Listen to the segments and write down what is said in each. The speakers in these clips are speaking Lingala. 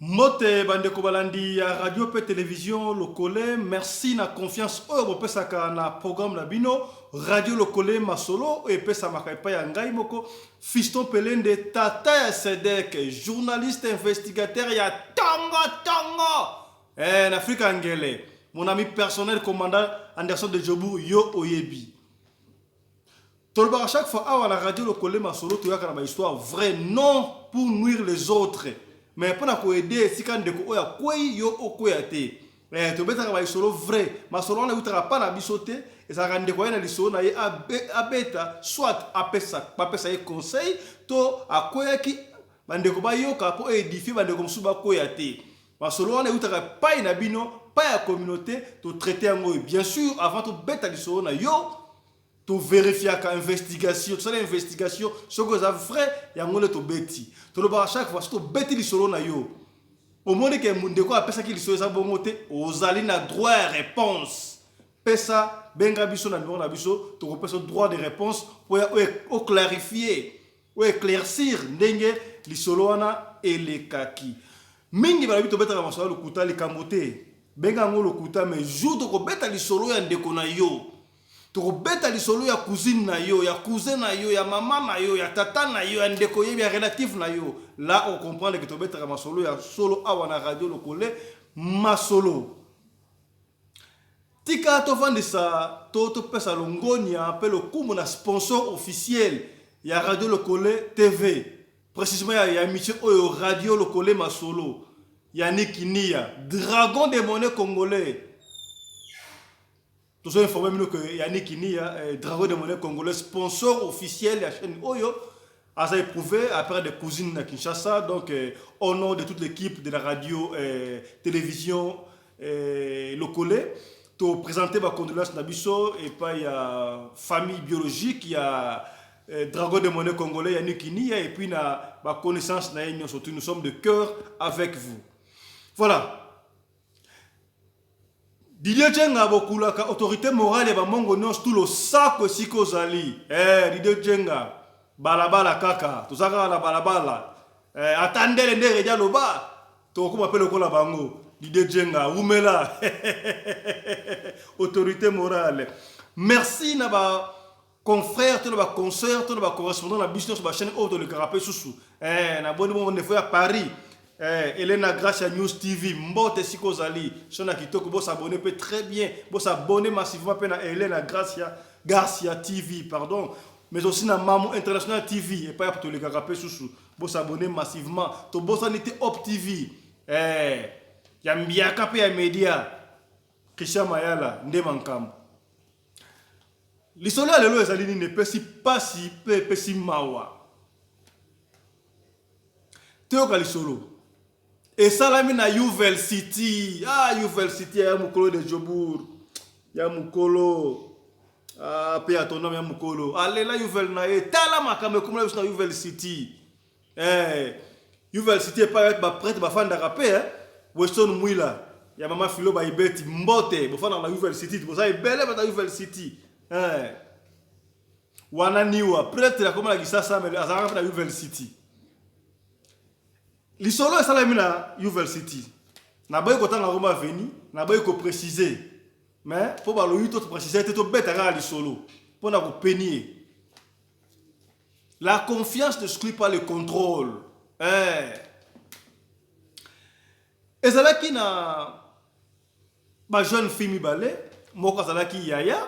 Mbote bandeko balandi ya radio pe television Lokole, merci na confiance oyo bopesaka na programme na bino Radio Lokole Masolo oyo epesamaka epai ya ngai moko Fiston Pelende, tata ya Sedek, journaliste investigateur ya tongo tongo eh, na Afrika Ngele, mon ami personnel commandant Anderson de Jobourg, yo oyebi. Tolobaka chaque fois awa na Radio Lokole Masolo, toyaka na ba histoire vraie, non pour nuire les autres mais pona ko aider esika ndeko oyo akwei yo okweya te. Tobetaka ba lisolo vrai, masolo wana eutaka pa na biso te, ezalaka ndeko aye na lisolo na ye abeta, soit apesa, bapesa ye conseil to akweyaki bandeko bayoka po edifie bandeko mosusu bakweya te. Masolo wana eutaka epai na bino, pa ya communauté, to traiter yango bien sûr avant tobeta lisolo na yo. To verifiaka investigation, tosala investigation soki eza vrai yango nde tobeti. Tolobaka chaque fois soki tobeti lisolo na yo omoni ke ndeko apesaki lisolo eza bongo te, ozali na droit ya réponse. Pesa, benga biso na numéro na biso, tokopesa droit de réponse po ya o clarifier, o éclaircir ndenge lisolo wana elekaki. Mingi balobi tobetaka masolo ya lokuta, likambo te. Benga yango lokuta, mais jour tokobeta lisolo ya ndeko na yo, tokobeta lisolo ya cousine na yo, ya cousin na yo, ya mama na yo, ya tata na yo, ya ndeko yebi, ya relative na yo, là on comprend que tobetaka masolo ya solo awa na Radio Lokole Masolo. Tika tovandisa to topesa longonia mpe lokumu na sponsor officiel ya Radio Lokole TV, précisément ya émission oyo Radio Lokole Masolo, Yannick Nia, dragon de monnaie congolais. Tozo informer bino que Yannick Nia, dragon de monnaie congolais, sponsor officiel ya chaîne oyo, aza éprouvé après des cousines na Kinshasa. Donc au nom de toute l'équipe de la radio télévision Lokole, to présenter ba condoléances na biso epai ya famille biologique ya dragon de monnaie congolais Yannick Nia, et puis na ba connaissance na ye nyonso. Nous sommes de cœur avec vous. Voilà. Didier Djenga bokulaka autorité morale ya bamongo nyonso tu losako esika ozali. Didier Djenga balabala kaka, toza kaka na balabala. Ata ndele nde redia loba tokokoma pe lokola bango. Didier Djenga wumela autorité morale. Merci na ba confrères to na ba consoeurs to na ba correspondants na biso nyonso ba chaîne oyo tolekaka pe susu. Na boni bongo ndefo ya Paris. Elena Gracia News TV, mbote siko ozali, chaîne ya kitoko, bo s'abonner pe très bien, bo s'abonner massivement pe na Elena Gracia, Garcia TV, pardon, mais aussi na Mamu International TV, epai ya tolekaka pe susu, bo s'abonner massivement, tobosani te Hop TV, ya mbiaka pe ya media, Christian Mayala, nde mankambo. Lisolo ya lelo ezali nini? Epesi pasi pe epesi mawa. Toyoka lisolo esalami na Yuvel City. Ah, Yuvel City ya mokolo de Jobourg, ya mokolo pe ya tonome ya mokolo alela Yuvel na ye. Tala makambo ekomela biso na Yuvel City. Yuvel City epai ba prêtre bafandaka pe, Weston Mwila ya mama Philo Baibeti, mbote bofandaka na Yuvel City, boza ebele bata Yuvel City. Wana niwa prêtre akoma na Kisasa, mais azalaka pe na Yuvel City. Lisolo esalami na Yuvel City. Naboyi kotanga kombo avenue, naboyi ko préciser. Mais po balobi to préciser te, tobeta kaka lisolo pona ko penier. La confiance ne exclut pas le contrôle. Ezalaki na ba jeune fille mibale, moko azalaki yaya,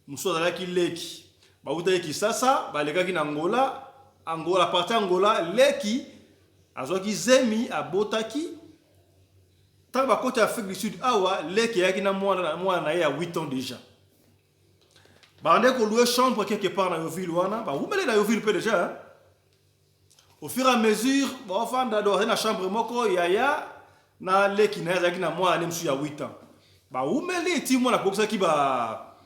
mosusu azalaki leki. Bautaki Kisasa, balekaki na Angola. Angola, parti Angola, leki azwaki zemi, abotaki. Tango bakoti Afrique du Sud awa, leki ayaki na mwana na ye ya 8 ans déjà. Bandeko ko louer chambre quelque part na Yoville wana, ba wumele na Yoville pe déjà, hein? Au fur et à mesure, ba ofanda do na chambre moko yaya na leki na azalaki na mwana ne mosusu ya 8 ans. Ba wumeli ti mwana akokisaki ba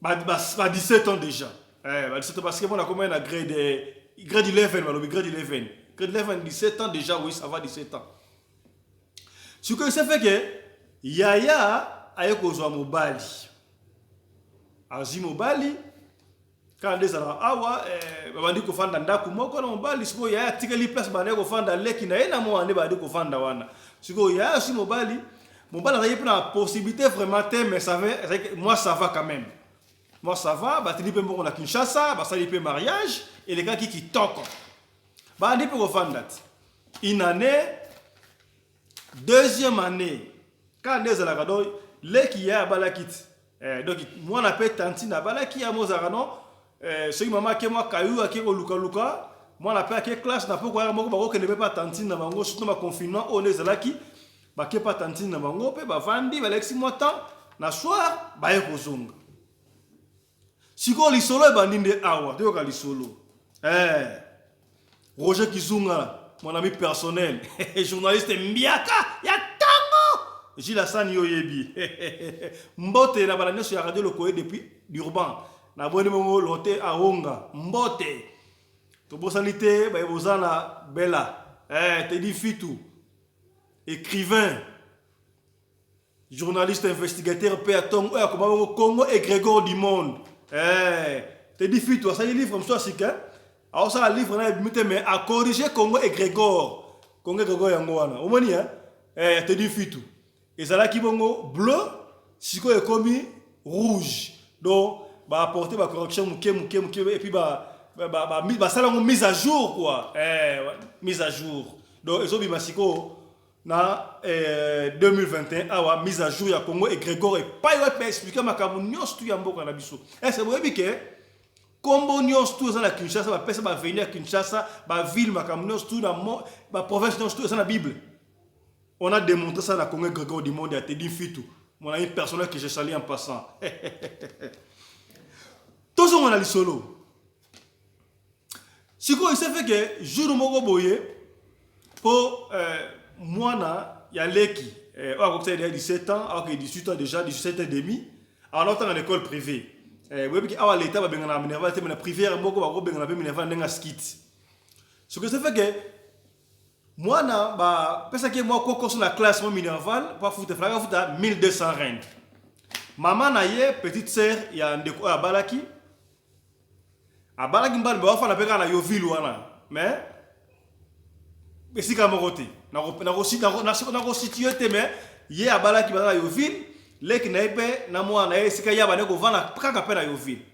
17 ans déjà. Ba 17 ans parce que mwana akomaki na grade 11, balobi grade 11. Grade 11, 17 ans déjà, oui, ça va 17 ans. Ce que ça fait que yaya aye kozwa mobali. Azwi mobali. Kaka nde ezalaka awa eh, babandi kofanda ndako moko na mobali. Sikoyo yaya atikali place bandaki kofanda leki na ye na mwana nde babandi kofanda wana. Sikoyo yaya si mobali, mobali azalaki mpe na possibilité vraiment te, mais ça va, moi ça va quand même, moi ça va. Batindi mpe mbongo na Kinshasa, basali mpe mariage, elekaki kitoko, bandi mpe kofanda ti une année, deuxième année. Kaka nde ezalaka, donc leki yaya abalaki ti donc mwana mpe tantine abalaki ya mozalaka no soki mama ake mwa kayu, ake kolukaluka, mwana mpe ake classe na poko yaka moko, bakokende mpe pa tantine na bango, surtout na baconfinement oyo nde ezalaki, bake pa tantine na bango mpe bavandi, balekisi mwa temps, na soir baye kozonga. Sikoyo lisolo ebandi nde awa, toyoka lisolo. Roger Kizunga, mon ami personnel, journaliste mbiaka ya tango, Gilles Asani, yo oyebi. Mbote na bala nyonso ya Radio Lokoye depuis Durban, naboni bongo Lote Aonga, mbote. Tobosani te baye boza na Bella, Teddy Fitu, écrivain, journaliste investigateur mpe ya ntongo oyo akoma bongo Congo Égrégore du monde. Teddy Fitu asali livre mosusu ya sika, aosala livre na ebimi te, mais acorrige Congo Égrégore. Congo Égrégore yango wana omoni ya Teddy Fitu ezalaki bongo bleu, sikoyo ekomi rouge. Donc baapporte bacorrection moke moke moke, et puis basala yango mise à jour quoi, mise à jour. Donc ezobima sikoyo na 2021 awa, mise à jour ya Congo Égrégore, epai wapi baexplike makambo nyonso tu ya mboka na biso. Ese boyebi ke nkombo nyonso tu eza na Kinshasa, bapesa baavenue ya Kinshasa, baville, makambo nyonso tu na baprovince nyonso tu eza na Bible. On a démontré ça na Congo Égrégore du monde ya Teddy Fitu, mon ami personnel que je salue en passant. Tozonga na lisolo. Sikoyo il s'est fait que jour moko boye mpo mwana ya leki oyo akokisa déjà 17 ans, akoki 18 ans déjà, 17 ans et demi, alors otanga na école privée. Boyebi awa l'État babengana na minerval te, mais na privé moko bakobengana mpe minerval ndenge ya skit. Ce que ça fait que mwana bapesaki ye mwa kokoso na classe, mwa minerval po afuta, efalaki afuta 1200 rand. Mama na ye, petite sœur ya ndeko oyo abalaki, abalaki mbali, bawafanda mpe kaka na Yeoville wana, mais esika moko te, nakositue te, mais ye abalaki, baza na Yeoville, leki na ye mpe na mwana na ye, esika ye abandi kovanda kaka mpe na Yeoville.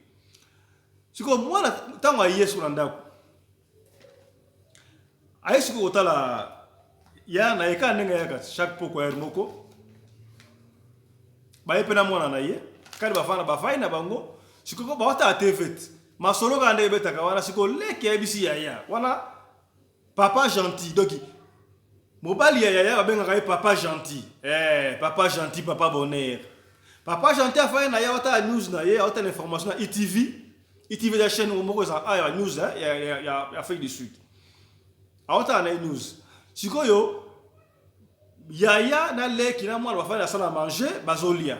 Sikoyo mwana ntango aye siko na ndako, aye sikoyo kotala ya na ye kaka ndenge ayaka chaque poko ya moko, baye mpe na mwana na ye kani, bafanda, bafai na bango. Sikoyo bawatala TV te, masolo kaka ndenge ebetaka wana. Sikoyo leki ayebisi yaya wana, papa gentil, donc mobali ya yaya babengaka ye papa gentil, papa gentil, papa bonheur. Papa gentil afai na ye, awatala news na ye, awatala information na ETV. ETV eza chaîne moko eza ya news ya Afrique du Sud. Awatala na ye news. Sikoyo yaya na leki na mwana bafandi na salle à manger, bazolia.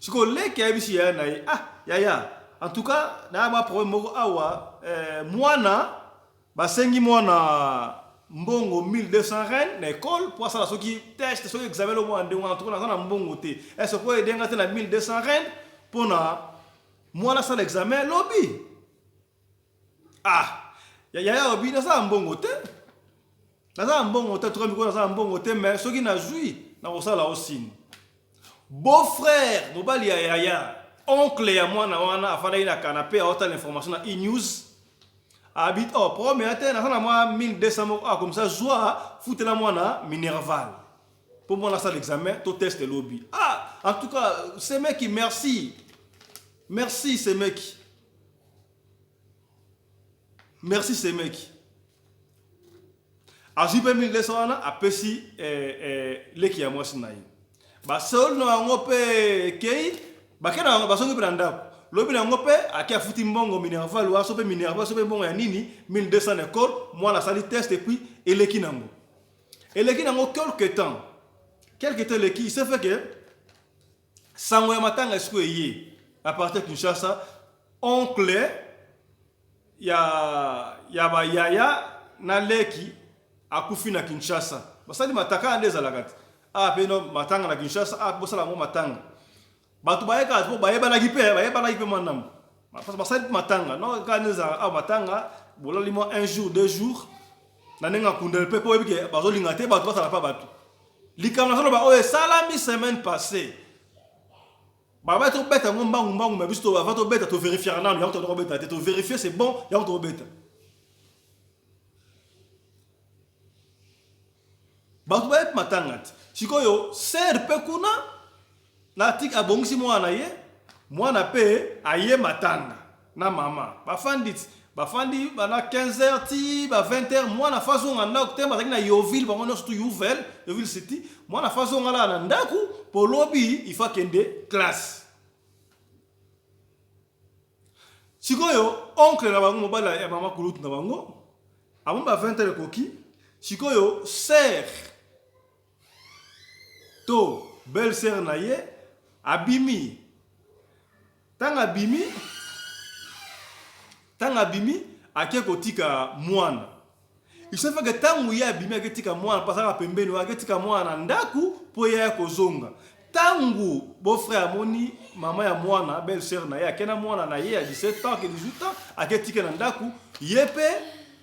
Sikoyo leki ayebisi yaya na ye: "Ah yaya, en tout cas naya mwa problème moko awa, mwana basengi mwana mbongo 1200 rand na école po asala soki test, soki examen lo mwana ndenge wana. En tout cas naza na mbongo te, est-ce que oyedenga te na 1200 rand mpona mwana asala examen lobi?" Ah, yaya alobi: "Naza na mbongo te, naza na mbongo te, tuka mikolo naza na mbongo te, mais soki nazwi nakosala osini." Beau frère, mobali ya yaya, oncle ya mwana wana, afandaki na canapé, aotala information na e-news, abi: "Oh, problème ya te, naza na mwa 1200 moko ah, comme ça zwa, futela mwana minerval mpo mwana asala examen to test elobi." Ah, en tout cas semeki, merci, merci semeki, merci semeki. Azwi mpe 1200 wana, apesi leki ya mwasi na ye. Basoli na yango mpe ekei, bake na yango, bazongi mpe na ndako. Lobi na yango mpe ake, afuti mbongo minerval wa, so mpe minerval, so mpe mbongo ya nini, 1200 na école, mwana asali test, et puis eleki nango, eleki nango. Quelque temps, quelque temps eleki, il s'est fait que sango ya matanga esiko eye à partir ya Kinshasa. Oncle ya bayaya na leki akufi na Kinshasa, basali mataka nde ezalaka te. Ah, mpe no matanga na Kinshasa, ah, bosala yango matanga, bato bayekaka mpo bayebanaki mpe, bayebanaki mpe mwa ndambo. Basali matanga non kaka nde ezalaka awa matanga bolali mwa un jour deux jours na ndenge akundele mpe mpo oyebi ke bazolinga te bato basala mpa bato. Likambo nazoloba oyo esalami semaine passée. Baba tobeta yango mbangu mbangu, mais biso avant tobeta toverifiaka nanu yango, tokobeta te, toverifie c'est bon yango tokobeta. Bato bayebi matanga te. Sikoyo ser mpe kuna na tik abongisi mwana na ye, mwana mpe aye matanga na mama, bafandi ti bafandi bana 15 heures ti ba 20 heures. Mwana fa azonga ndako te, bazalaki na Yoville bango nyonso tu, Yuvel, Yoville City. Mwana fa azonga lala na ndako mpo lobi il faut akende classe. Sikoyo oncle na bango, mobali ya mama kulutu na bango, amoni ba 20 heures ekoki. Sikoyo sœur to belle sœur na ye abimi. Ntango abimi ake kotika mwana. Il se fait que ntango ye abimi ake tika mwana, mpo azalaka pembeni wana, ake tika mwana na ndako mpo ye aya kozonga. Ntango beau-frère amoni mama ya mwana, belle sœur na ye, ake na mwana na ye ya 17 ans ke 18 ans, ake tika na ndako, ye mpe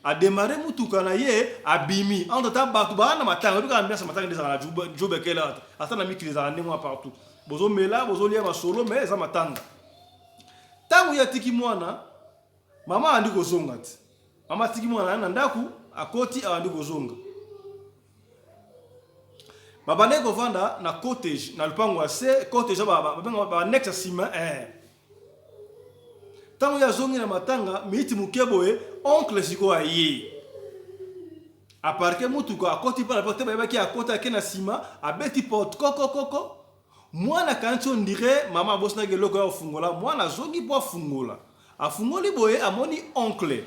adémarrer mutuka na ye, abimi. Entre temps bato baa na matanga, oyebi kaka ambiance ya matanga nde ezalaka na Jobekela, ata na mikili ezalaka ndenge wana partout, bozomela, bozolia masolo, mais eza matanga. Ntango ye atiki mwana, mama andi kozonga te. Mama atiki mwana na ye na ndako, akoti, abandi kozonga. Babandaki kovanda na cottage na lupango ya se, cottage babenga baannexe ya nsima. Ntango ye azongi na matanga, miniti moke boye, oncle sikoyo aye, aparquer mutuka, akoti mpa na porte te, bayebaki akoti, ake na nsima, abeti porte kokokoko. Mwana akanisi on dirait mama abosanaki eloko ya kofungola. Mwana azongi mpo afungola, afungoli boye, amoni oncle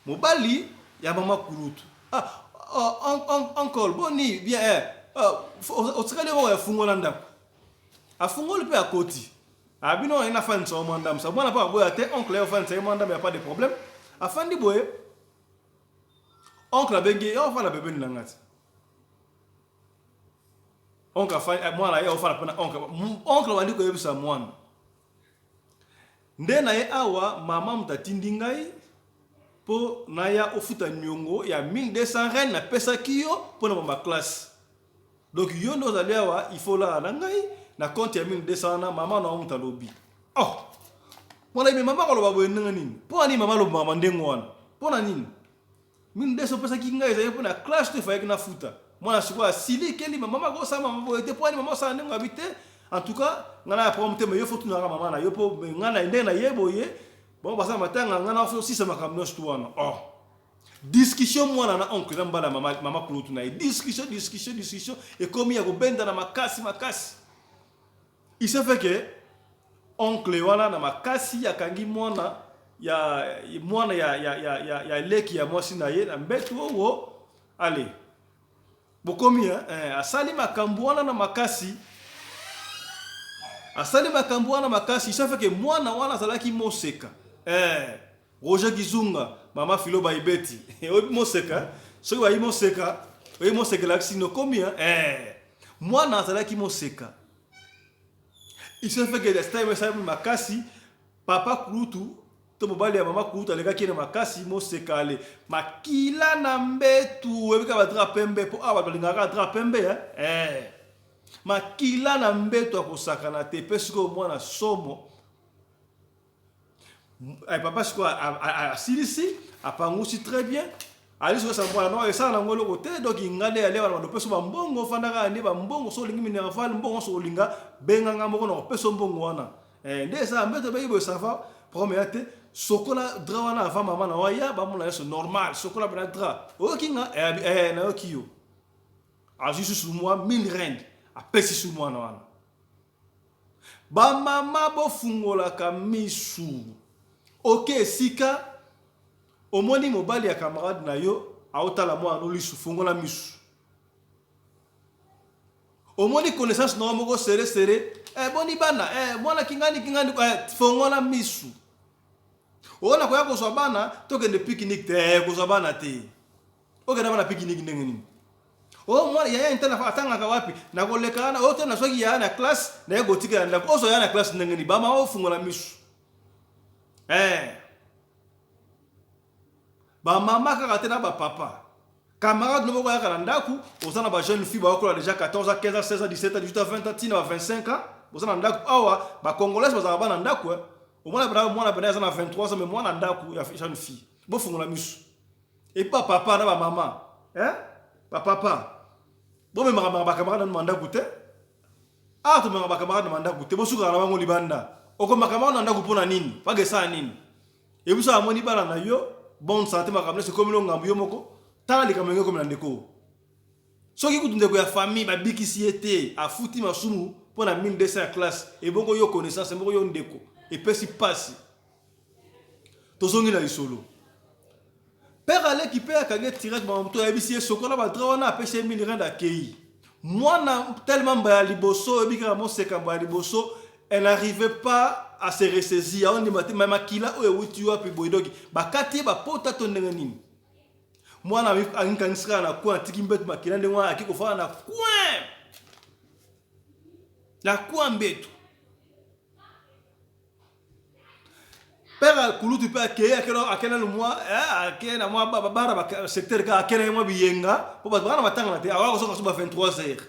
mobali ya mama kulutu. "Ah, oh, oncle, boni bien?" Eh, otikali eloko ya fungola ndako. Afungoli mpe akoti. Abino aye nafandisa yo mwa ndambo. Sa mwana mpe aboya te, oncle ye ofandisa ye mwa ndambo, ya pas de problème. Afandi boye, oncle abengi ye: "Ofanda pembeni na nga." Ti oncle afandi, mwana ye ofanda mpe na oncle. Oncle abandi koyebisa mwana nde na ye awa: "Mama moto atindi ngai mpo naya ofuta niongo ya 1200 rand napesaki yo mpo na bamba classe. Donc yo nde ozali awa, il faut olala na ngai na compte ya 1200 wana." Mama na yo moto alobi. Oh, mwana yebi mama akoloba boye ndenge nini? Mpo na nini mama alobaka ndenge wana? Mpo na nini 1200 opesaki ngai ezali mpo na classe to efayaki nafuta? Mwana sikoyo asilikeli mama akosala mama boye te. Mpo ani mama osala ndenge abi te? En tout cas ngai na ya problème te, mais yo faut tunaka mama na yo, mpo ngai na ndenge na ye boye. Bon, basala matanga, ngai na osisa makambo nyonso tu wana. Oh, discussion mwana na oncle na mbala mama, mama kulutu na ye, discussion, discussion, discussion ekomi ya kobendana makasi makasi. Il se fait que oncle wana na makasi akangi mwana ya leki ya mwasi na ye na mbetu owo. Ale bokomi eh, asali makambo wana na makasi, asali makambo wana makasi. Il se fait que mwana wana azalaki moseka. Roger Kizunga, mama Filo Baibeti, oyebi moseka? Soki bayi moseka, oyebi moseka elakisi nokomi. Mwana azalaki moseka. Il se fait que style esalami makasi, papa kulutu to mobali ya mama kulutu alekaki ye na makasi, moseka ale makila na mbetu. Oyebi kaka badrap pembe, mpo awa bato balingaka kaka drap pembe. Makila na mbeto, akosakana te. Mpe sikoyo mwana somo. Papa sikoyo asilisi, apangusi très bien, ali sikoyo sa mwana no esala nango eloko te. Donc nga nde ale wana bando opesa bambongo, ofandaka nde bambongo. So olingi minerval, mbongo nyonso olinga, benganga moko na kopesa mbongo wana. Nde esala mbeto ebeyi boye, ça va, problème ya te. Sokola drap wana avant mama na waya bamona nyonso normal. Sokola mpena drap. Oyoki nga? Nayoki yo. Azwi susu mwa 1000 rand, apesi su mwana wana. Bamama, bofungolaka misu. Oke esika omoni mobali ya camarade na yo aotala mwana no lisu, fungola misu. Omoni connaissance na yo moko sere sere, boni bana, mwana kingani kingani, fongola misu. Oyo nakoya kozwa bana, tokende pique-nique te. Kozwa bana te. Okenda bana pique-nique ndenge nini? O mwana yaya intana atangaka wapi? Nakoleka wana oyo te, nazwaki yaya na classe, naye kotikela ndako. Ozwa yaya na classe ndenge nini? Bamama, ofungola misu. Eh. Ba mama kaka te na ba papa. Camarade no moko ayaka na ndako, oza na ba jeune fille bakola déjà 14 ans, 15 ans, 16 ans, 17 ans, 18 ans, 20 ans, tina ba 25 ans, boza na ndako awa ba congolais bazalaka bana ndako eh. Omona bana mwana bana aza na 23 ans mais mwana ndako ya jeune fille. Bofungola misu. Et pa papa na ba mama, hein? Ba papa. Bomemaka ba camarade na ndako te. Awa tomemaka ba camarade na ndako te, bosukaka na bango libanda. Okomaka bango na ndako mpo na nini? Baga esala nini? Ebiso amoni bana na yo bonne santé makambo nyonso ekomi lo ngambo yo moko. Tala likambo ndenge ekomi na ndeko. Soki kutu ndeko ya famille babikisi ye te, afuti masumu mpo na 1200 ya classe, ebongo yo connaissance, ebongo yo ndeko, epesi pasi. Tozongi na lisolo. Père aleki mpe akangi tirette mama moto ayebisi ye sokola ba drap wana apesi ye 1000 rand akei. Mwana tellement mbala liboso oyebi kaka moseka mbala liboso elle n'arrivait pas à se ressaisir aondima te mais makila oyo ewuti wapi boye donc bakati ye bapota to ndenge nini mwana amikangisi kaka na coin atiki mbeto makila ndenge wana aki kofanda na coin na coin mbeto père kulutu mpe akei akei nanu mwa eh, akei na mwa bara ba secteur kaka akei na ye mwa biyenga mpo bato baka na matanga na te akoka kozonga so ba 23 heures.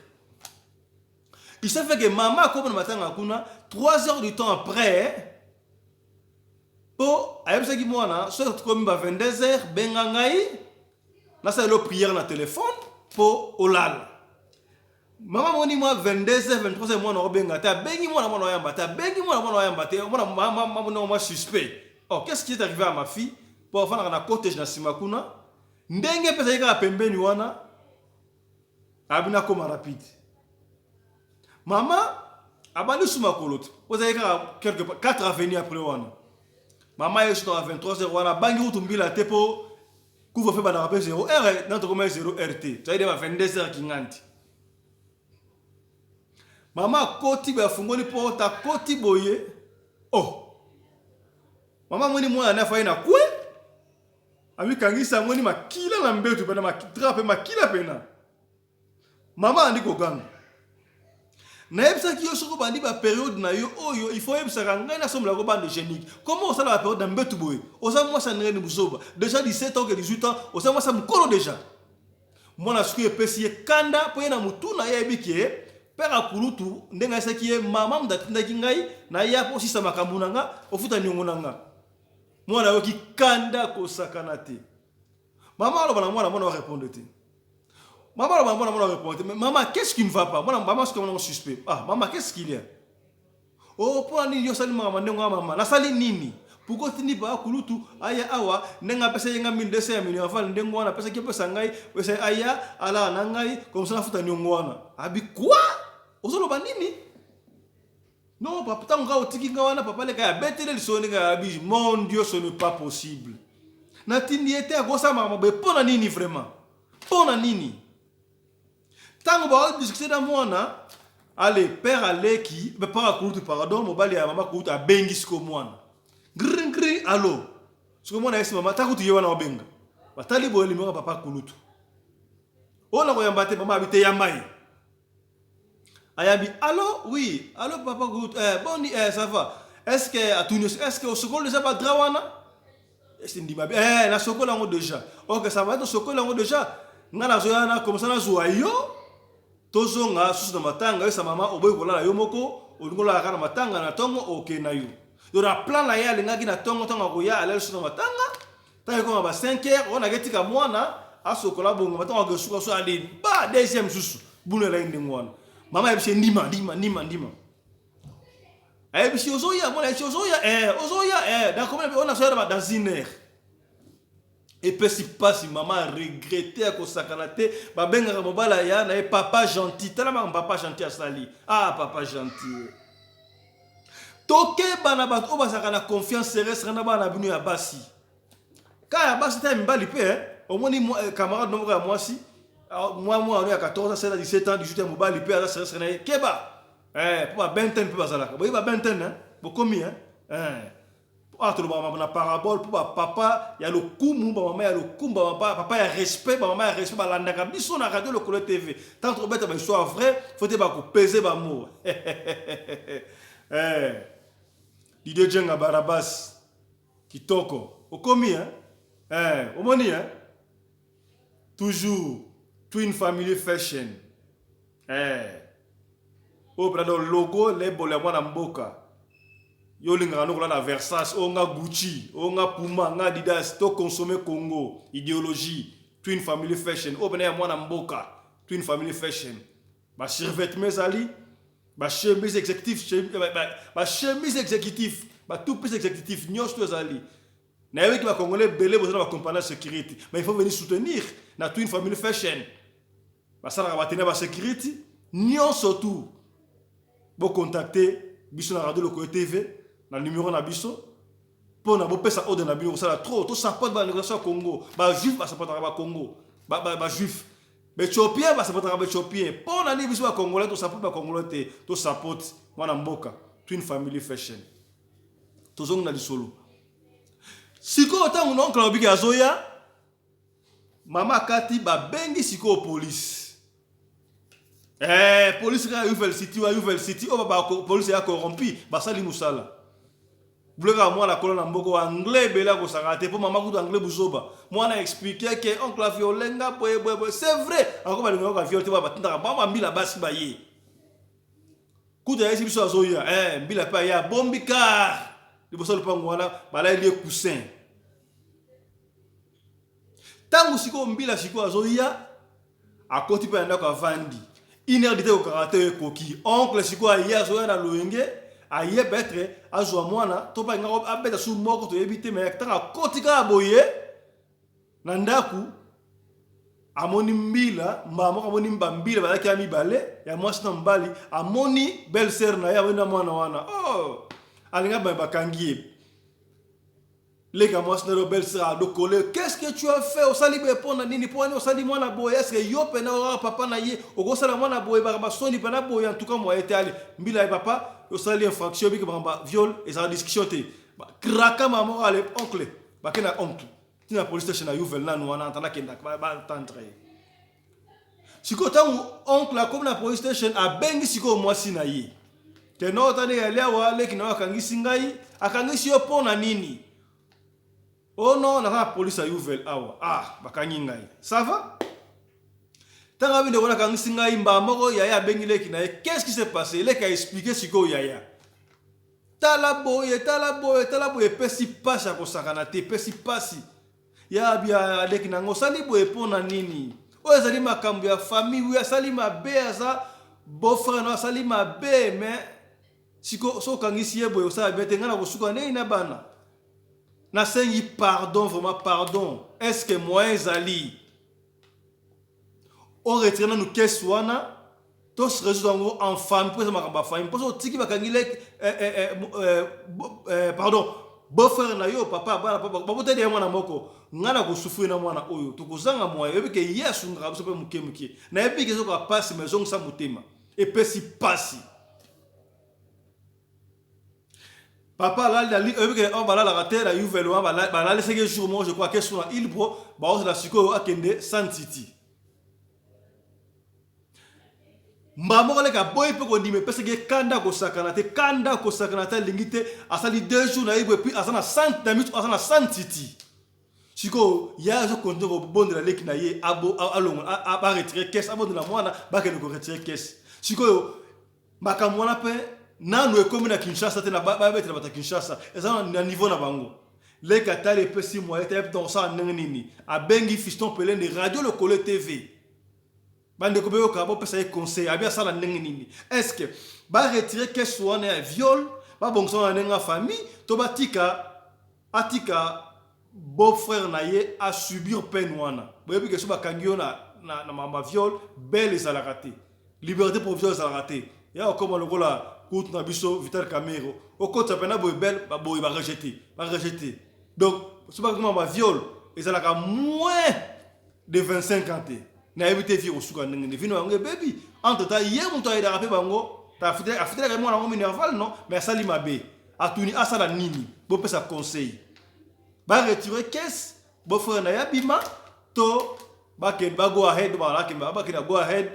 Il s'est fait que mama akoma na matanga kuna 3 heures du temps après mpo ayebisaki mwana soki tokomi ba 22 heures benga ngai nasalelo prière na telefone mpo olala. Mama moni mwa 22h 23h mwana obenga te, abengi mwana, mwana oyamba te, abengi mwana, mwana oyamba te, mwana mama mwa suspect. Oh, qu'est-ce qui est arrivé à ma fille? Po afandaka na cottage na nsima kuna, ndenge mpe ezalaki kaka pembeni wana, abi nakoma rapide. Mama abandi su makolo te, po ezalaki kaka quelque part 4 avenue après wana. Mama ye su na 23h wana abangi kutu mbila te po couvre-feu bandaka mpe 0 heure na tokoma 0 heure te, tozali ba 22 heures kinganti. Mama akoti boye afungoli porte akoti boye oh mama amoni mwana ne afai na kwe amikangisa amoni makila na mbetu pena drap pe makila pena. Mama andi koganga, nayebisaki yo soki obandi ba periode na yo oyo il faut oyebisaka ngai nasombela ko bande hygiénique. Comment osala ba periode na mbetu boye? Oza mwasi ya ndenge nini buzoba? Déjà 17 ans ke 18 ans oza mwasi ya mokolo déjà. Mwana sikoyo epesi ye kanda mpo ye na motu na ye ayebi ke père akulutu ndenge ayebisaki ye mama moto atindaki ngai naya mpo osisa makambo na nga ofuta niongo na nga. Mwana ayoki kanda kosakana te. Mama aloba na mwana, mwana arépondre te. Mama aloba na mwana, mwana arépondre te. Mais mama, qu'est-ce qui ne va pas? Mwana mama sikoyo mwana suspect. Ah mama, qu'est-ce qu'il y a? Oh, mpo na nini yo osali makambo ndenge wana mama? Nasali nini? Pourquoi otindi papa kulutu aya awa ndenge apesa ye nga 1200 ya minerval ndenge wana apesaki apesa ngai pesa aya alala na ngai comme ça nafuta niongo wana. Abi quoi? Ozoloba nini? Non papa, ntango kaka otiki nga wana papa leka abetele lisolo ndenge abi mon Dieu, ce n'est pas possible. Natindi ye te akosala makambo boye mpo na nini vraiment? Mpo na nini? Ntango baodiscute na mwana ale père aleki père akulutu pardon mobali ya mama kulutu abengi siko mwana ngri ngri alo siko mwana ayesi mama ta kutu ye wana obenga batali boye limoko papa kulutu oyo na koyamba te mama abi te yamba ye ayambi alo oui alo papa kulutu eh, boni eh, ça va est ce que atuni est ce que osokoli deja ba drap wana esi ndima bi eh, nasokola yango deja ok ça va tosokola yango deja nga nazoya na comme ça nazwa yo tozonga susu na matanga yosa mama oboyi kolala yo moko olingi olala kaka na matanga na ntongo okende na yo yo na plan na ye alingaki na ntongo ntango akoya alali susu na matanga ntango ekoma ba 5 heures oyo naketika mwana asokola bongo ntango akesuka so ale ba deuxième susu buna elai ndenge wana mama ayebisi ye ndima ndima ndima ndima ayebisi ozoya mwana ayebisi ozoya eh, ozoya eh, nakomona oyo nazoya na dans une heure epesi mpasi mama regrete ya kosakana te babengaka mobali aya na ye papa gentil tala makambo papa gentil asali ah papa gentil tokeba na bato oyo bazalaka na confiance terrestre na bana na bino ya basi ka ya basi ta ya mibali mpe eh. Omoni camarade no moko ya mwasi mwa mwana ya 14 16 17 ans 18 ya mobali mpe aza terrestre na ye keba eh, mpo babenten mpe bazalaka boye babenten eh? Bokomi eh? Eh. Awa tolobaka na parabole mpo bapapa ya lokumu bamama ya lokumu bapapa ya respect bamama ya respect balandaka biso na Radio Lokolo TV ntango tokobeta bahistoire vrai fo te bakopese bamo eh. Didier Jenga Barabas. Kitoko. Okomi hein? Eh, omoni hein? Toujours Twin Family Fashion. Eh. Oyo pena donc logo lebolo ya mwana mboka. Yo olingaka no kolala Versace, oyo nga Gucci, oyo nga Puma, nga Adidas, to consommer Congo, idéologie, Twin Family Fashion. Oyo pena ya mwana mboka, Twin Family Fashion. Ba survêtements ezali, ba chemise exécutif, ba chemise exécutif, ba tout piece exécutif, nyonso to ezali. Nayebi ki ba Congolais ebele boza na ba compagnie ya sécurité, mais il faut venir soutenir na Twin Family Fashion. Basalaka ba tenue ba sécurité, nyonso tout. Bo contacter biso na Radio Lokole TV na numéro na biso pona bopesa ordre na bino kosala trop to support ba négociation ya Congo. Ba juif ba supportaka ba Congo. Ba juif. Ba Ethiopien ba supportaka ba Ethiopien. Pona nini biso ba Congolais to support ba Congolais te, to support mwana mboka Twin Family Fashion. Tozongi na lisolo. Sikoyo ntango na oncle alobiki azoya, mama akati babengi sikoyo police. Eh, police kaka Yuvel City wa Yuvel City oyo ba police ya corrompu basali musala. Buleka mwana kola na mboko anglais ebele akosaka te po mama kutu anglais buzoba. Mwana explique que oncle a violé nga boye boye boye. C'est vrai, ako balinga ko viol te ba batindaka ba mbila basi ba ye. Kutu ayesi biso azoya, eh mbila pe aya bombi car liboso lopango wana balayeli ye coussin. Tango sikoyo mbila sikoyo azoya akoti mpe na ndako avandi une heure dite kokaka te ekoki oncle sikoyo aye azoya na loyenge aye peut-être azwa mwana to mpe alingaka abeta su moko toyebi te mais ntango akoti kaka boye na ndako amoni mbila mbala moko amoni bambila bazalaki ya mibale ya mwasi na mobali amoni belle sœur na ye amoni na mwana wana oh alinga bakangi ye Leka mwasi na yo belle sœur adokole qu'est-ce que tu as fait osali boye mpo na nini mpo wani osali mwana boye est-ce que yo pena okaka papa na ye okosala mwana boye baka basoni pena boye en tout cas moyen te ale mbila ye papa osali infraction biki makambo viol ezala discussion te kraka mama moko ale oncle bake na oncle tina police station na Yuvel nanu wana antana akendaka batendre ye sikoyo ntango oncle akomi na police station abengi sikoyo mwasi na ye keno otani yali awa leki na yo akangisi ngai akangisi yo mpo na nini oh non naza na police ya Yuvel awa ah bakangi ngai ça va ntango abi ndeko nakangisi ngai mbala moko yaya abengi leki na ye qu'est-ce qui s'est passé leki aexplike sikoyo yaya tala boye tala boye tala boye epesi mpasi ya kosakana te epesi mpasi Ya bia leki na nga osali boye mpo na nini? Oyo ezali makambo ya famille. Oui, asali mabe, aza beau frère na asali mabe, mais siko so okangisi ye boye osala bien te, ngai nakosuka ndenge na bana. Nasengi pardon, vraiment pardon. Est-ce que moyen ezali o retire nanu caisse wana to se résoudre yango en famille mpo eza makambo ya famille mpo soki otiki bakangi leki eh, eh, eh, eh, eh, pardon beau frère na yo papa bana baboteli ye mwana moko ngai na kosufri na mwana oyo tokozanga moyen oyebi ke ye asungaka biso mpe moke moke nayebi ke ezokoka mpasi ma ezongisa motema epesi mpasi papa alali na oyebi ke oyo balalaka te na yuvel wana balalisaki ye jour moko je crois ake so na ilbro baozela sikoyo akende san city mbala moko aleka aboyi mpe kondima epesaki ye kanda kosakana te kanda kosakana te alingi te asali deux jours na ye boye puis aza na san na miso aza na san city sikoyo ye azokontinue kobondela leki na ye alongola baretire kese abondela mwana bakende koretire kese sikoyo Makambo wana pe nanu ekomi na Kinshasa te na babetela bato ya Kinshasa eza na niveau na bango. Leki atali epesi moyen te ayebi osala ndenge nini. Abengi Fiston Pelende Radio Lokole TV. Bandeko boyoka bopesa ye conseil abi asala ndenge nini. Est-ce que ba retirer caisse wana ya viol babongisa wana ndenge ya famille to batika atika beau frère na ye a subir peine wana boyebi ke so bakangi yo na, na, na mamba viol belle ezalaka te liberté provisoire ezalaka te ya okoma lokola kutu na biso Vital Kamerhe okotisa pena boye belle baboye ba rejeter ba rejeter donc so bakangi mamba viol ezalaka moins de 25 ans te nayebi te vie kosuka ndenge nini vino yango ebebi entre temps ye moto ayedaka mpe bango afutelaka ye mwana yango minerval non mais asali mabe atuni asala nini bopesa conseil ba retire caisse beau-frère na ye abima to bakende ba go ahead bakende bakende go ahead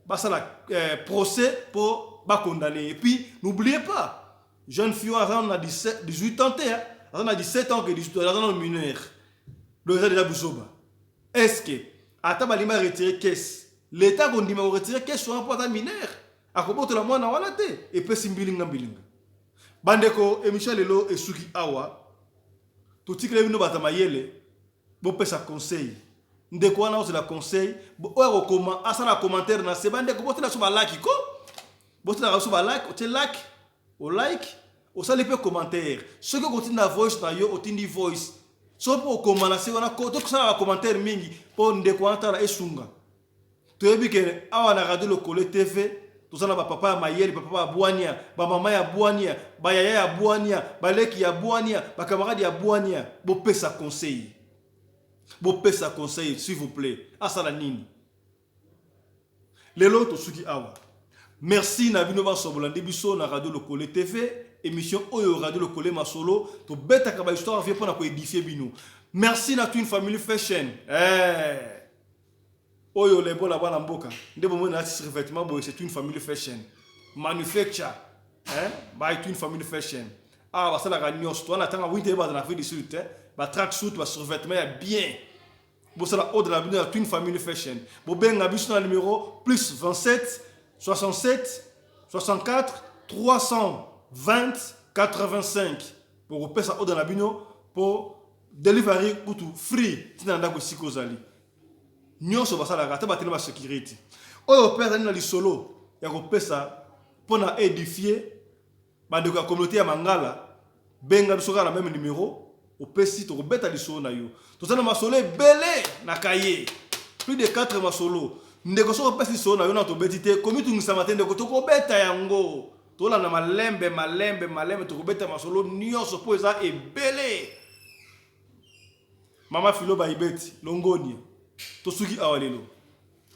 basala eh, procès mpo bakondane et puis n'oubliez pas jeune fille oyo aza na 18 ans te. Aza na 17 ans que 18 ans, aza na mineur. Donc eza déjà buzoba. Est ce que ata balingi ba retirer caisse, l'État akondima koretirer caisse wana mpo aza mineur? Akobotola mwana wana te. Epesi mbilinga mbilinga. Bandeko, émission ya lelo esuki awa. Totikeli bino bato ya mayele, bopesa conseil. Ndeko wana ozela conseil, oyo akokoma asala commentaire na se. Bandeko, botela biso balike ko, botelaka biso balike. Otie like, olike, osali mpe commentaire. Soki okotinda voice na yo, otindi voice. Soki mpo okoma na se wana, tokosala bacommentaire mingi mpo ndeko wana tala esunga. Toyebi ke awa na Radio Lokole TV toza na bapapa ya mayele, bapapa ya bwania, bamama ya bwania, bayaya ya bwania, baleki ya bwania, bakamarade ya bwania. Bopesa conseil, bopesa conseil, s'il vous plaît. Asala nini? Lelo tosuki awa. Merci na bino banso bolandi biso na Radio Lokole TV, émission oyo Radio Lokole Masolo. Tobetaka bahistoire vie mpona koédifier bino. Merci na Twin Family Fashion, eh. Oyo lebola bana mboka nde bomoni nalati survêtement boye, c'est Twin Family Fashion manufacture, hein? By Twin Family Fashion. Awa basalaka nyonso. Towana ntanga winter, baza na Afrique du Sud te, batrack suit, basurvêtement ya bien. Bosala ordre na bino ya Twin Family Fashion. Bobenga biso na numéro plus 27 67 64 320 85. Bokopesa ordre na bino mpo delivery kutu free ntina na ndako esika ozali. Nyonso basalaka, ata bateli basécurité. Oyo mpe azali na lisolo ya kopesa mpona édifier bandeko ya communauté ya Mangala, benga biso kaka na même numéro opesi, tokobeta lisolo na yo. Toza na masolo ebele na kaye, plus de 4 masolo. Ndeko, soki opesi lisolo na yo na tobeti te, komitungisama te ndeko, tokobeta yango. Tolanda malembe malembe malembe, tokobeta masolo nyonso mpo eza ebele. Mama Filo Baibeti Longonia, tosuki awa lelo.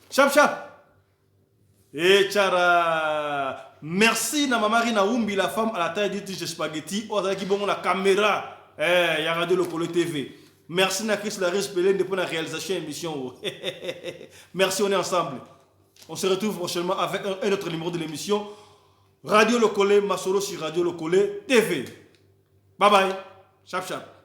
Chap chap e chara. Merci na mama Rina Wumbi, la femme à la taille du tige de spaghetti, oyo azalaki bongo na caméra ya Radio Lokolo TV. Merci na Chris Laris Pelende pour la réalisation émission. Merci, on est ensemble. On se retrouve prochainement avec un autre numéro de l'émission Radio Lokole Masolo sur Radio Lokole TV. Bye bye. Chap chap.